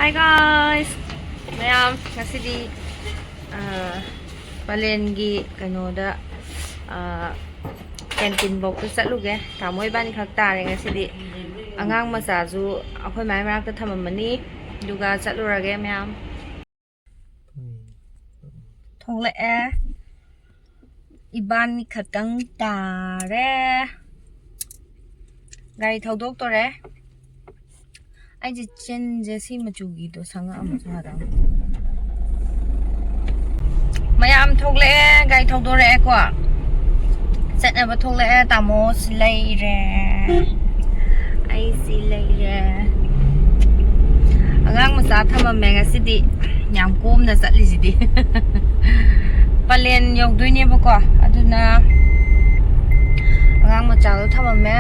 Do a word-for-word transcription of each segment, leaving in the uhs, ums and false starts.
Hey guys, ꯃꯌꯥꯝ ꯉꯁꯤꯗꯤ ꯑꯥ, ꯄꯂꯦꯟꯒꯤ ꯀꯩꯅꯣꯗ ꯀꯦꯟꯇꯤꯟꯐꯧꯗ ꯆꯠꯂꯨꯒꯦ꯫ ꯇꯥꯃꯣ ꯏꯕꯥꯅꯤ ꯈꯛ ꯇꯥꯔꯦ ꯉꯁꯤꯗꯤ꯫ ꯑꯉꯥꯡ ꯃꯆꯥꯁꯨ ꯑꯩꯈꯣꯏ ꯃꯥꯏ ꯃꯅꯥꯛꯇ ꯊꯝꯃꯝꯃꯅꯤ, ꯑꯗꯨꯒ ꯆꯠꯂꯨꯔꯒꯦ ꯃꯌꯥꯝ꯫ ꯊꯣꯛꯂꯛꯑꯦ꯫ ꯏꯕꯥꯅꯤ ꯈꯛꯇꯪ ꯇꯥꯔꯦ꯫ ꯒꯥꯔꯤ ꯊꯧꯗꯣꯛꯇꯣꯔꯦ꯫ ꯑꯩꯁꯦ ꯆꯤꯟꯁꯦ ꯁꯤ ꯃꯆꯨꯒꯤꯗꯣ ꯁꯪꯉꯛꯑꯝꯃꯁꯨ ꯐꯗꯧꯅꯤ꯫ ꯃꯌꯥꯝ ꯊꯣꯛꯂꯛꯑꯦ, ꯒꯥꯔꯤ ꯊꯧꯗꯣꯔꯛꯑꯦꯀꯣ꯫ ꯆꯠꯅꯕ ꯊꯣꯛꯂꯛꯑꯦ꯫ ꯇꯥꯃꯣ ꯁꯤ ꯂꯩꯔꯦ, ꯑꯩ ꯁꯤ ꯂꯩꯔꯦ꯫ ꯑꯉꯥꯡ ꯃꯆꯥ ꯊꯝꯃꯝꯃꯦ ꯉꯁꯤꯗꯤ꯫ ꯌꯥꯝ ꯀꯣꯝꯅ ꯆꯠꯂꯤꯁꯤꯗꯤ꯫ ꯄꯂꯦꯟ ꯌꯧꯗꯣꯏꯅꯦꯕꯀꯣ, ꯑꯗꯨꯅ ꯑꯉꯥꯡ ꯃꯆꯥꯗꯣ ꯊꯝꯃꯝꯃꯦ꯫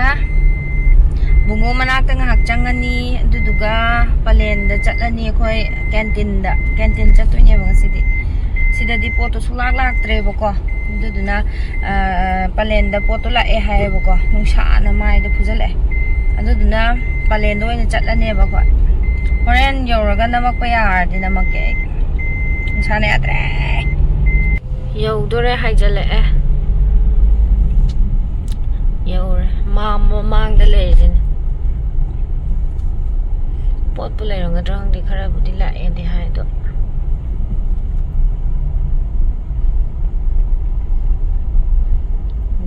ꯕꯨꯡꯉꯣ ꯃꯅꯥꯛꯇ ꯉꯥꯏꯍꯥꯛ ꯆꯪꯉꯅꯤ, ꯑꯗꯨꯗꯨꯒ ꯄꯂꯦꯟꯗ ꯆꯠꯂꯅꯤ꯫ ꯑꯩꯈꯣꯏ ꯀꯦꯟꯇꯤꯟꯗ, ꯀꯦꯟꯇꯤꯟ ꯆꯠꯇꯣꯏꯅꯦꯕ ꯉꯁꯤꯗꯤ꯫ ꯁꯤꯗꯗꯤ ꯄꯣꯠꯇꯣ ꯁꯨꯡꯂꯥꯛ ꯂꯥꯛꯇ꯭ꯔꯦꯕꯀꯣ, ꯑꯗꯨꯗꯨꯅ ꯑꯥ, ꯄꯂꯦꯟꯗ ꯄꯣꯠꯇꯣ ꯂꯥꯛꯑꯦ ꯍꯥꯏꯌꯦꯕꯀꯣ꯫ ꯅꯨꯡꯁꯥꯅ ꯃꯥꯏꯗꯣ ꯐꯨꯖꯜꯂꯛꯑꯦ꯫ ꯑꯗꯨꯗꯨꯅ ꯄꯂꯦꯟꯗ ꯑꯣꯏꯅ ꯆꯠꯂꯅꯦꯕ ꯑꯩꯈꯣꯏ꯫ ꯍꯣꯔꯦꯟ ꯌꯧꯔꯒ ꯅꯝꯃꯛꯄ ꯌꯥꯔꯗꯤ ꯅꯝꯃꯛꯀꯦ ꯑꯩ꯫ ꯅꯨꯡꯁꯥꯅ ꯌꯥꯗ꯭ꯔꯦ꯫ ꯌꯧꯗꯣꯔꯦ, ꯍꯥꯏꯖꯜꯂꯛꯑꯦ꯫ ꯌꯧꯔꯦ꯫ ꯃꯥ ꯃꯃꯥꯡꯗ ꯂꯩꯔꯤꯁꯤꯅꯦ꯫ ꯄꯣꯠꯄꯨ ꯂꯩꯔꯝꯒꯗ꯭ꯔꯥ ꯈꯪꯗꯦ, ꯈꯔꯕꯨꯗꯤ ꯂꯥꯛꯑꯦꯗꯤ ꯍꯥꯏ ꯑꯗꯣ꯫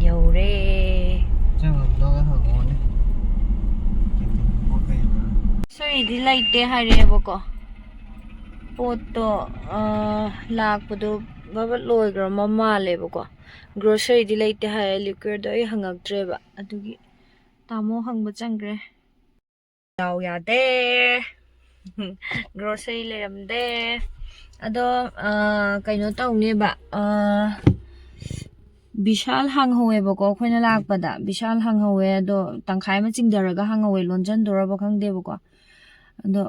ꯌꯧꯔꯦ꯫ ꯆꯪꯉꯝꯗꯧꯒ ꯍꯪꯉꯛꯑꯣꯅꯦ꯫ ꯀꯦꯟꯇꯤꯟ ꯄꯣꯠ ꯂꯩꯕ꯭ꯔꯥ? ꯁꯤꯗꯤ ꯂꯩꯇꯦ ꯍꯥꯏꯔꯛꯑꯦꯕꯀꯣ꯫ ꯄꯣꯠꯇꯣ, ꯑꯥ, ꯂꯥꯛꯄꯗꯣ ꯕꯕꯠ ꯂꯣꯏꯈ꯭ꯔꯕ ꯃꯥꯜꯂꯦꯕꯀꯣ꯫ ꯒ꯭ꯔꯣꯁꯔꯤꯗꯤ ꯂꯩꯇꯦ ꯍꯥꯏꯌꯦ꯫ ꯂꯤꯀ꯭ꯋꯔꯗꯣ ꯑꯩ ꯍꯪꯉꯛꯇ꯭ꯔꯦꯕ꯫ ꯑꯗꯨꯒꯤ ꯇꯥꯃꯣ ꯍꯪꯕ ꯆꯪꯈ꯭ꯔꯦ꯫ ꯗꯥꯎ ꯌꯥꯗꯦ꯫ ꯒ꯭ꯔꯣꯁꯔꯤ ꯂꯩꯔꯝꯗꯦ꯫ ꯑꯗꯣ, ꯑꯥ, ꯀꯩꯅꯣ ꯇꯧꯅꯦꯕ, ꯑꯥ, ꯕꯤꯁꯥꯜ ꯍꯥꯡꯍꯧꯋꯦꯕꯀꯣ꯫ ꯑꯩꯈꯣꯏꯅ ꯂꯥꯛꯄꯗ ꯕꯤꯁꯥꯜ ꯍꯥꯡꯍꯧꯋꯦ, ꯑꯗꯣ ꯇꯪꯈꯥꯏ ꯑꯃ ꯆꯤꯡꯊꯔꯒ ꯍꯥꯡꯍꯧꯋꯦ, ꯂꯣꯟꯁꯤꯟꯗꯣꯔꯕ ꯈꯪꯗꯦꯕꯀꯣ꯫ ꯑꯗꯣ,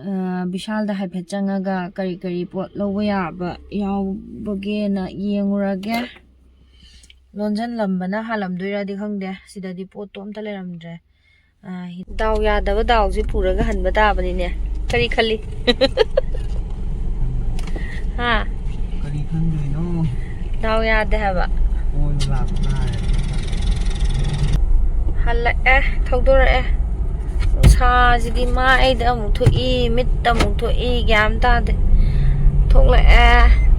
ꯑꯥ, ꯕꯤꯁꯥꯜꯗ ꯍꯥꯏꯐꯦꯠ ꯆꯪꯉꯒ ꯀꯔꯤ ꯀꯔꯤ ꯄꯣꯠ ꯂꯧꯕ ꯌꯥꯕ ꯌꯥꯎꯕꯒꯦꯅ ꯌꯦꯡꯉꯨꯔꯒꯦ꯫ ꯂꯣꯟꯁꯤꯜꯂꯝꯕꯅ ꯍꯥꯜꯂꯝꯗꯣꯏꯔꯗꯤ ꯈꯪꯗꯦ꯫ ꯁꯤꯗꯗꯤ ꯄꯣꯠꯇꯣ ꯑꯝꯇ ꯂꯩꯔꯝꯗ꯭ꯔꯦ꯫ ꯑꯥ, ꯗꯥꯎ ꯌꯥꯗꯕ ꯗꯥꯎꯁꯦ ꯄꯨꯔꯒ ꯍꯟꯕ ꯇꯥꯕꯅꯤꯅꯦ꯫ ꯀꯔꯤ ꯈꯜꯂꯤ? ꯍꯥ? ꯀꯔꯤ ꯈꯟꯗꯣꯏꯅꯣ? ꯗꯥꯎ ꯌꯥꯗꯦ ꯍꯥꯏꯕ꯫ ꯀꯣꯏꯕ ꯂꯥꯛꯄ ꯉꯥꯏꯔꯦ꯫ ꯍꯜꯂꯛꯑꯦ, ꯊꯧꯗꯣꯔꯛꯑꯦ꯫ ꯅꯨꯡꯁꯥꯁꯤꯗꯤ ꯃꯥꯏꯗ ꯑꯃꯨꯛ ꯊꯣꯛꯏ, ꯃꯤꯠꯇ ꯑꯃꯨꯛ ꯊꯣꯛꯏ, ꯒ꯭ꯌꯥꯟ ꯇꯥꯗꯦ꯫ ꯊꯣꯛꯂꯛꯑꯦ꯫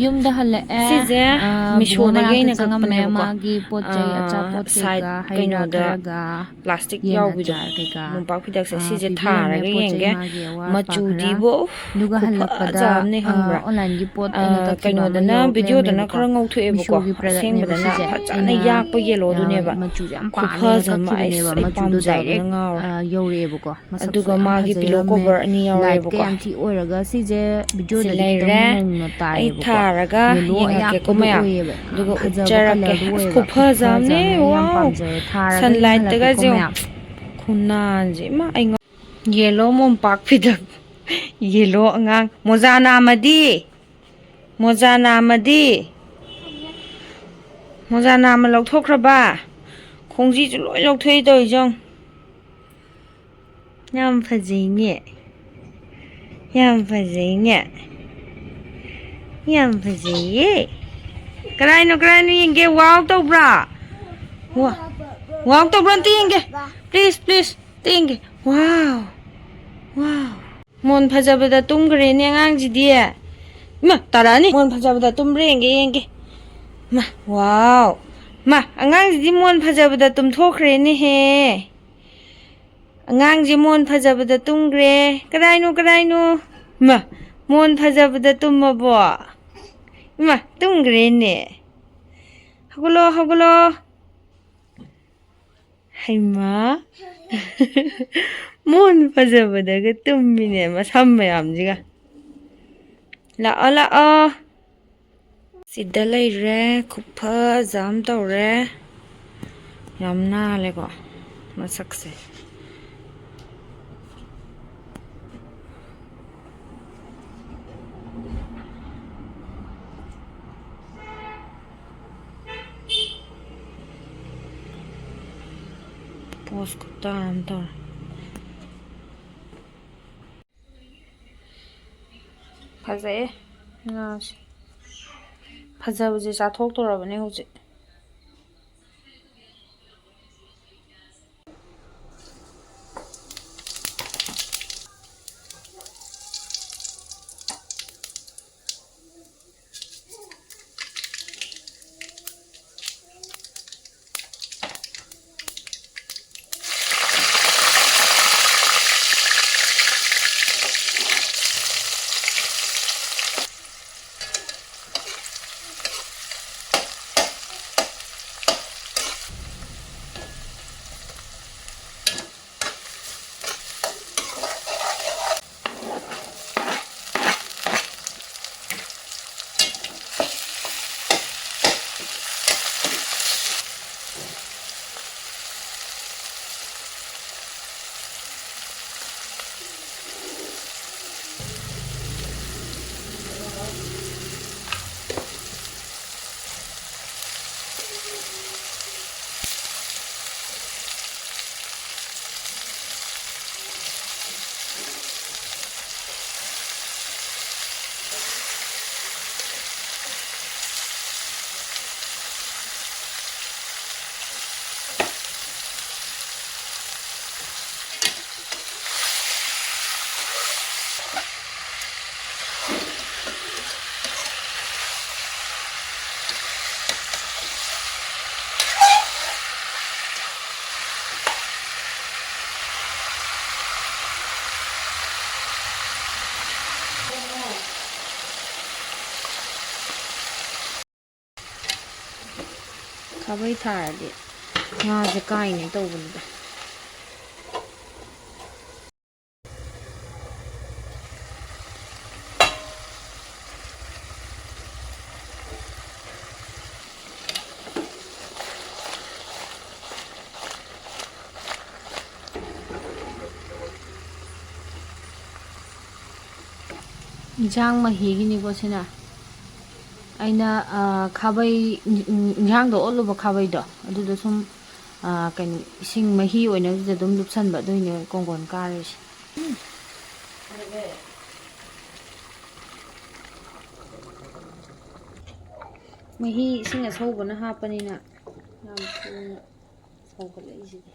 ꯌꯨꯝꯗ ꯍꯜꯂꯛꯑꯦ꯫ ꯁꯤꯁꯦ ꯑ, ꯃꯤꯁꯣꯗꯒꯤ ꯕꯨꯡꯉꯣ ꯑꯩꯅ ꯃꯅꯥꯛꯇ ꯆꯪꯉꯝꯃꯦ꯫ ꯀꯛꯄꯅꯦꯕꯀꯣ꯫ ꯃꯥꯒꯤ ꯄꯣꯠ ꯆꯩ ꯑ, ꯑꯆꯥꯄꯣꯠ side ꯀꯩꯀꯥ, ꯍꯩ ꯔꯥ ꯀꯩꯅꯣꯗ ꯈꯔꯒ, plastic ꯌꯦꯟ ꯌꯥꯎꯕꯤꯗꯣ꯫ ꯑꯆꯥꯔ ꯀꯩꯀꯥ, ꯃꯣꯝꯄꯥꯛ ꯐꯤꯗꯛꯁꯦ ꯑ, ꯁꯤꯁꯦ ꯄꯤꯕꯤꯔꯝꯃꯦ꯫ ꯊꯥꯔꯒ ꯄꯣꯠ ꯆꯩ ꯌꯦꯡꯒꯦ꯫ ꯃꯥꯒꯤ ꯑꯋꯥꯠ ꯑꯄꯥ ꯈꯔ꯫ ꯃꯆꯨꯗꯤꯕꯣ, ꯑꯗꯨꯒ ꯈꯨꯐꯖ ꯍꯜꯂꯛꯄꯗ, ꯑꯃꯅꯦ, ꯑ, ꯈꯪꯕ꯭ꯔꯥ? Online-ꯒꯤ ꯄꯣꯠ ꯑ, ꯑꯩꯅ ꯀꯛꯈꯤꯕ ꯑꯃ ꯀꯩꯅꯣꯗꯅ, ꯌꯧꯔꯛꯂꯦ video-ꯗꯅ ꯍꯥꯏꯕꯀꯣ꯫ ꯈꯔ ꯉꯧꯊꯣꯛꯑꯦꯕꯀꯣ꯫ Meesho-ꯒꯤ product-ꯅꯦꯕ ꯑꯁꯦꯡꯕꯗꯅ ꯁꯤꯁꯦ꯫ ꯐꯖꯅ ꯑꯩꯅ, ꯌꯥꯛꯄ ꯑ, ꯌꯦꯜꯂꯣꯗꯨꯅꯦꯕ꯫ ꯃꯆꯨꯁꯦ ꯌꯥꯝ ꯄꯥꯝꯃꯦꯅ ꯈꯨꯐꯖ ꯑꯃ, ꯀꯛꯈꯤꯕꯅꯦꯕ꯫ ꯑꯩꯁ, ꯑꯩ ꯃꯆꯨꯗꯣ ꯄꯥꯝꯖꯕꯅ direct, ꯉꯥꯎꯔꯦ꯫ ꯑ, ꯌꯧꯔꯛꯑꯦꯕꯀꯣ꯫ ꯃꯁꯛꯁꯨ ꯑꯗꯨꯒ ꯌꯥꯝ ꯃꯥꯒꯤ pillow ꯐꯖꯩꯔꯝꯃꯦ꯫ Cover ꯑꯅꯤ light-ꯀ ꯌꯥꯎꯔꯛꯑꯦꯕꯀꯣ꯫ ꯌꯥꯝ ꯊꯤ ꯑꯣꯏꯔꯒ ꯁꯤꯁꯦ ꯁꯤ video-ꯗꯗꯤ ꯈꯤꯇꯪ ꯂꯩꯔꯦ꯫ ꯃꯧꯅ ꯑꯩ ꯇꯥꯏꯌꯦꯕꯀꯣ꯫ ꯊꯥꯔꯒ ꯌꯦꯜꯂꯣ ꯌꯦꯡꯉꯛꯀꯦꯀꯣ ꯑꯌꯥꯛꯄꯗꯣ ꯃꯌꯥꯝ꯫ ꯑꯣꯏꯌꯦꯕ꯫ ꯑꯗꯨꯒ ꯐꯖꯕ ꯎꯠꯆꯔꯛꯀꯦ꯫ colour-ꯗꯣ ꯑꯁ, ꯑꯣꯏꯌꯦꯕ꯫ ꯈꯨꯐꯖ ꯑꯃꯅꯦ꯫ ꯐꯖꯕꯅꯦ꯫ ꯑꯩ ꯌꯥꯝ ꯋꯥꯎ! ꯄꯥꯝꯖꯔꯦ꯫ ꯊꯥꯔꯒ Sunlight-ꯇꯒꯁꯦ ꯌꯦꯡꯍꯜꯂꯛꯀꯦꯀꯣ ꯌꯦꯡꯉꯣ꯫ ꯃꯌꯥꯝ꯫ ꯈꯨꯅꯥꯟꯁꯦ, ꯏꯃꯥ, ꯑꯩ ꯉꯥꯎ-, ꯌꯦꯜꯂꯣ ꯃꯣꯝꯄꯥꯛ ꯐꯤꯗꯛ꯫ ꯌꯦꯜꯂꯣ ꯑꯉꯥꯡ꯫ ꯃꯣꯖꯥ ꯅꯥꯝꯃꯗꯤ? ꯃꯣꯖꯥ ꯅꯥꯝꯃꯗꯤ? ꯃꯣꯖꯥ ꯅꯥꯝꯃ ꯂꯧꯊꯣꯛꯈ꯭ꯔꯕ? ꯈꯣꯡꯖꯤꯁꯨ ꯂꯣꯏ ꯂꯧꯊꯣꯛꯏ ꯇꯧꯔꯤꯁꯦ ꯌꯦꯡꯉꯣ꯫ ꯌꯥꯝ ꯐꯖꯩꯅꯦ꯫ ꯌꯥꯝ ꯐꯖꯩꯅꯦ꯫ ꯌꯥꯝ ꯐꯖꯩꯌꯦ꯫ ꯀꯔꯥꯏꯅꯣ, ꯀꯔꯥꯏꯅꯣ ꯌꯦꯡꯒꯦ? Wow ꯇꯧꯕ꯭ꯔꯥ? Wa-, wow ꯇꯧꯕ꯭ꯔꯥ? ꯑꯝꯇ ꯌꯦꯡꯒꯦ꯫ Please, please, ꯑꯝꯇ ꯌꯦꯡꯒꯦ꯫ Wow! Wow! ꯃꯣꯟ ꯐꯖꯕꯗ ꯇꯨꯝꯈ꯭ꯔꯦꯅꯦ ꯑꯉꯥꯡꯁꯤꯗꯤ꯫ ꯏꯃꯥ, ꯇꯥꯔꯛꯑꯅꯤ꯫ ꯃꯣꯟ ꯐꯖꯕꯗ ꯇꯨꯝꯕ꯭ꯔꯥ ꯌꯦꯡꯒꯦ, ꯌꯦꯡꯒꯦ꯫ ꯃꯥ, wow! ꯃꯥ, ꯑꯉꯥꯡꯁꯤꯗꯤ ꯃꯣꯟ ꯐꯖꯕꯗ ꯇꯨꯝꯊꯣꯛꯈ꯭ꯔꯦꯅꯦꯍꯦ꯫ ꯑꯉꯥꯡꯁꯦ ꯃꯣꯟ ꯐꯖꯕꯗ ꯇꯨꯝꯈ꯭ꯔꯦ꯫ ꯀꯗꯥꯏꯅꯣ, ꯀꯗꯥꯏꯅꯣ? ꯃꯥ, ꯃꯣꯟ ꯐꯖꯕꯗ ꯇꯨꯝꯃꯕꯣ? ꯏꯃꯥ, ꯇꯨꯝꯈ꯭ꯔꯦꯅꯦ꯫ ꯍꯧꯒꯠꯂꯣ, ꯍꯧꯒꯠꯂꯣ꯫ ꯍꯩꯃꯥ꯫ ꯃꯣꯟ ꯐꯖꯕꯗꯒ ꯇꯨꯝꯃꯤꯅꯦ ꯃꯁꯝ ꯃꯌꯥꯝꯁꯤꯒ꯫ ꯂꯥꯛꯑꯣ, ꯂꯥꯛꯑꯣ꯫ ꯁꯤꯗ ꯂꯩꯔꯦ꯫ ꯈꯨꯐꯖ ꯑꯃ ꯇꯧꯔꯦ꯫ ꯌꯥꯝ ꯅꯥꯜꯂꯦꯀꯣ ꯃꯁꯛꯁꯦ꯫ Pose ꯈꯨꯇꯥ ꯑꯃ ꯇꯧꯔꯦ꯫ ꯐꯖꯩꯌꯦ ꯉꯥꯁꯦ꯫ ꯐꯖꯕꯁꯦ ꯆꯥꯊꯣꯛꯇꯣꯔꯕꯅꯦ ꯍꯧꯖꯤꯛ꯫ ꯈꯥꯕꯩ ꯊꯥꯔꯗꯤ ꯉꯥꯁꯦ ꯀꯥꯏꯅꯦ ꯇꯧꯕꯅꯤꯗ꯫ ꯏꯟꯁꯥꯡ ꯃꯍꯤꯒꯤꯅꯤꯀꯣ ꯁꯤꯅ꯫ ꯑꯩꯅ, ꯑ, ꯈꯥꯕꯩ, ꯏꯟꯁꯥꯡꯗꯣ ꯑꯣꯠꯂꯨꯕ ꯈꯥꯕꯩꯗꯣ, ꯑꯗꯨꯗꯣ ꯁꯨꯝ, ꯑ, ꯀꯩꯅꯣ, ꯏꯁꯤꯡ ꯃꯍꯤ ꯑꯣꯏꯅ ꯑꯗꯨꯗ ꯑꯗꯨꯝ ꯂꯨꯞꯁꯟꯕ, ꯑꯗꯨꯏꯅꯦ ꯀꯣꯡꯒꯣꯟ ꯀꯥꯔꯤꯁꯦ꯫ ꯃꯍꯤ ꯏꯁꯤꯡ ꯑꯁꯧꯕꯅ ꯍꯥꯞꯄꯅꯤꯅ ꯌꯥꯝ ꯊꯨꯅ ꯁꯧꯒꯠꯂꯛꯏꯁꯤꯗꯤ꯫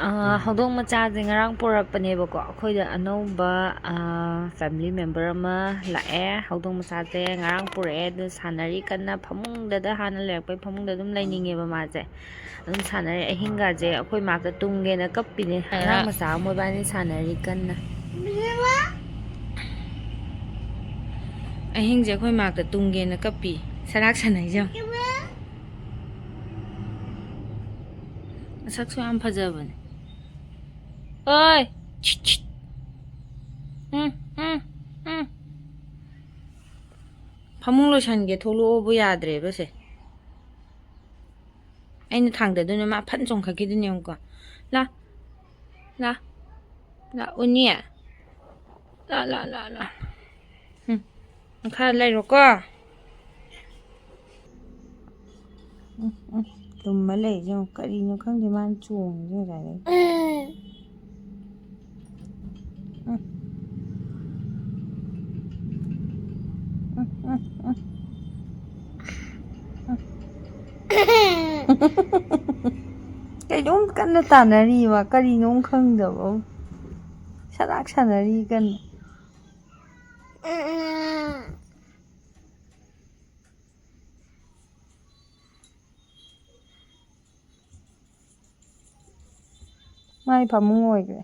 ꯑꯥ, ꯍꯧꯗꯣꯡ ꯃꯆꯥꯁꯦ ꯉꯔꯥꯡ ꯄꯨꯔꯛꯄꯅꯦꯕꯀꯣ꯫ ꯑꯩꯈꯣꯏꯗ ꯑꯅꯧꯕ, ꯑꯥ, family member ꯑꯃ ꯂꯥꯛꯑꯦ꯫ ꯍꯧꯗꯣꯡ ꯃꯆꯥꯁꯦ ꯉꯔꯥꯡ ꯄꯨꯔꯛꯑꯦ꯫ ꯑꯗꯨ ꯁꯥꯟꯅꯔꯤ ꯀꯟꯅ꯫ ꯐꯃꯨꯡꯗꯗ, ꯍꯥꯟꯅ ꯂꯩꯔꯛꯄꯩ ꯐꯃꯨꯡꯗ ꯑꯗꯨꯝ ꯂꯩꯅꯤꯡꯉꯦꯕ ꯃꯥꯁꯦ꯫ ꯑꯗꯨꯝ ꯁꯥꯟꯅꯔꯤ꯫ ꯑꯍꯤꯡꯒꯥꯁꯦ ꯑꯩꯈꯣꯏ ꯃꯥꯒ ꯇꯨꯝꯒꯦꯅ ꯀꯞꯄꯤꯅꯦ꯫ ꯑꯉꯥꯡ ꯃꯆꯥ ꯑꯃ ꯃꯣꯏꯕꯥꯅꯤ ꯁꯥꯟꯅꯔꯤ ꯀꯟꯅ꯫ ꯑꯍꯤꯡꯁꯦ ꯑꯩꯈꯣꯏ ꯃꯥꯒ ꯇꯨꯝꯒꯦꯅ ꯀꯞꯄꯤ꯫ ꯁꯔꯥꯛ ꯁꯥꯟꯅꯩꯁꯦ ꯌꯦꯡꯉꯣ꯫ ꯃꯁꯛꯁꯨ ꯌꯥꯝ ꯐꯖꯕꯅꯦ꯫ ꯑꯣꯏ! ꯁꯤꯠ, ꯁꯤꯠ꯫ ꯎꯝ, ꯎꯝ, ꯎꯝ꯫ ꯐꯃꯨꯡ ꯂꯣꯏꯁꯟꯒꯦ ꯊꯣꯛꯂꯛꯑꯣꯕꯨ ꯌꯥꯗ꯭ꯔꯦꯕ ꯁꯦ꯫ ꯑꯩꯅ ꯊꯥꯡꯗꯗꯣꯏꯅꯦ, ꯃꯥ ꯐꯠ ꯆꯣꯡꯈꯠꯈꯤꯗꯣꯏꯅꯦ꯫ ꯌꯦꯡꯉꯨꯀꯣ꯫ ꯂꯥ, ꯂꯥ, ꯂꯥ, ꯎꯅꯤ꯫ ꯂꯥ, ꯂꯥ, ꯂꯥ, ꯂꯥ꯫ ꯎꯝ, ꯈꯔ ꯂꯩꯔꯣꯀꯣ꯫ ꯎꯝ, ꯎꯝ, ꯇꯨꯝꯃ ꯂꯩ ꯌꯦꯡꯉꯨ꯫ ꯀꯔꯤꯅꯣ ꯈꯪꯗꯦ ꯃꯥꯅ ꯆꯣꯡꯉꯤꯁꯦ ꯉꯁꯥꯏꯗꯒꯤ꯫ ꯎꯝ꯫ ꯎꯝ, ꯎꯝ, ꯎꯝ꯫ ꯎꯝ꯫ ꯀꯩꯅꯣꯝ ꯀꯟꯅ ꯇꯥꯟꯅꯔꯤꯕ, ꯀꯔꯤꯅꯣꯝ ꯈꯪꯗꯕ ꯑꯃ꯫ ꯁꯂꯥꯛ ꯁꯥꯟꯅꯔꯤ ꯀꯟꯅ꯫ ꯃꯥꯏ ꯐꯃꯨꯡ ꯑꯣꯏꯈ꯭ꯔꯦ꯫